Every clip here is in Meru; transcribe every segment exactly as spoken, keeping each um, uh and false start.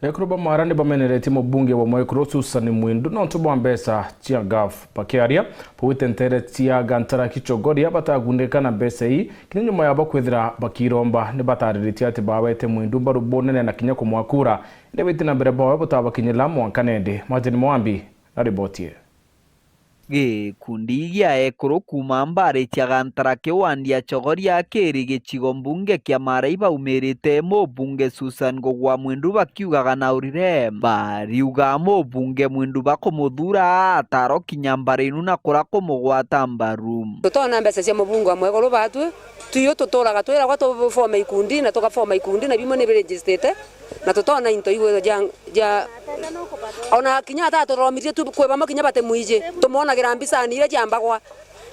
Ekuru ba Mara ni bameneretie mubunge wa Mwekuru Susan Mwindu nontu bwa mbeca cia ngaf. Bakiaria bawite ntere cia Gantara Kichogoria, batagundika na mbeca ii kinya nyuma yabo kwithira bakiromba. Ni batariritie ati bawete Mwindu mbaru bunene na kinya kumwakura, indi biti na mbere bwawe butabakinyira mwanka nende. Martin Mwambi na riboti ii. Gikundi gia ekuru kuuma mbari cia Gantara kiwandi ya Chogoria kiri gicigo mbunge kia Mara ibaumirite mubunge Susan Ngugwa Mwindu bakiugaga na urire. Bariuga mubunge Mwindu bakumuthuura ataro kinya mbari inu na kura kumugwata mbaru. Tutona mbeca cia mubunge wa Mwekuru batwi, tuyu tuturaga twiragwa tufome ikundi na tukafoma ikundi na bimwe ni biregistite. Na tutona into igwe ja, ja, ona kinya ata turomirie tu kwi bamwe kinya batimwiji, tumwonagira mbicani iria ciambagwa.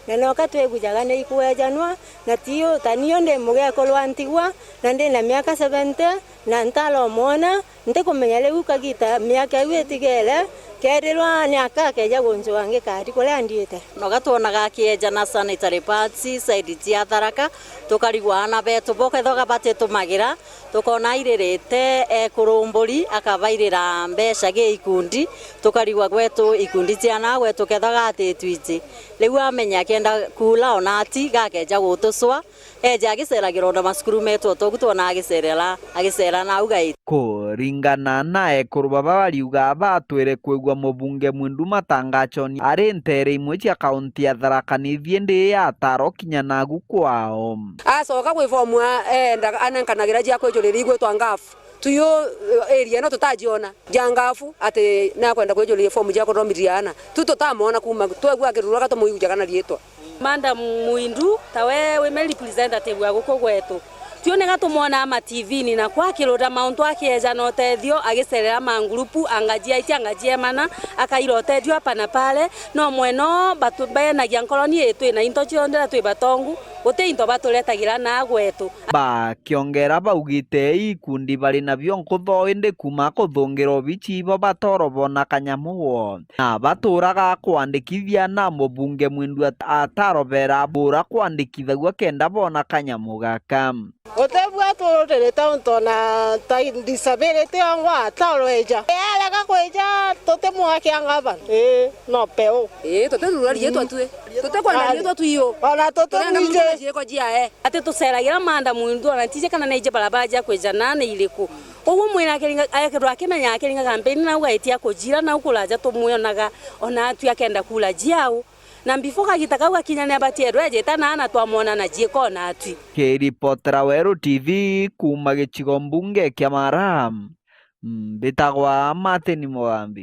Na noka twigujaga ni ikwejanwa, na tiu, ta niu ndi mugekuru wa ntigwa, na ndi na miaka seventy, na ntaromwona, ntikumenya riu kagita miaka iu itigere, keethirwa ni aka akeja guncuga ngikari kuria ndiite. Noga twonaga akiejana sanitary pads side cia Tharaka, tukarigwa aana betu bokethwa batitumagira, tukona airirite ekuru mburi, akabairira mbeca gi ikundi, tukarigwa gwetu ikundi cia na gwetu kethwa gatitwiji. Riu amenya akienda kuula ona ati gakeja gutucwa, eje agiceragira ona macukuru metu o togu twona agicerera, agicera nau gaiti. Kuringana na ekuru baba bariuga batwire kwigua mubunge Mwindu matangachoni ari ntere imwe cia kaunti ya Tharaka Nithi indi ataro kinya nagu kwao. Acoka gwi fomu a-, eendaga anenkanagira cia kwijurira igwitwa ngafu. Tuyu, eh, area ino tutajiona. Ja ngafu ati nakwenda kwijuria fomu ja kuthomithia aana. Tu tutamwona kuuma, twegua akiruraga tumuigujaga na riitwa. Madam Mwindu, tawe women representative wa guku gwetu. Tionega tumwonaa ma T V-ini na kwa akirura mauntu akiejana utethio, agicerera ma ngurupu, angaji aitia, angaji emana, akaira utethio apa na pale. No mweno batu-, benagia nkoroni ii twina into cionthe na twi batongu, guti into baturetagira naa gwetu. Bakiongera baugite ikundi bari nabio nkutho indi kuuma kuthungira obici ibo batoro bona kanyamu wo. Na baturaga kwandikithia na mubunge Mwindu at-, atarobera bura kwandikithagua kenda bona kanyamu gaka. Utebua turutirite untu ona ta disability yongwa atarweja. Yarega kwija tutimwakia ngavana. Ii, no peu. Ii, tutirura riitwa tui. Tutikwenda riitwa tui u. Ona tutirwije. Turenda mtu na ciiko ciae. Ati tuceragira Madam Mwindu ona tiji kana naiji barabara ja kwija na ni iriku. Koguo mwira akiringa, akethirwa akimenya akiringa kampeni nau gaitia kujira nau kuraja tumwionaga, ona atwi akenda kura jiau. Na before kagita kau gakinya ni abatie rwejeta na ana twamwona na jiiko ona atwi. Kiripotera Weru T V kuuma gicigo mbunge kia Mara, mbitagwa Martin Mugambi.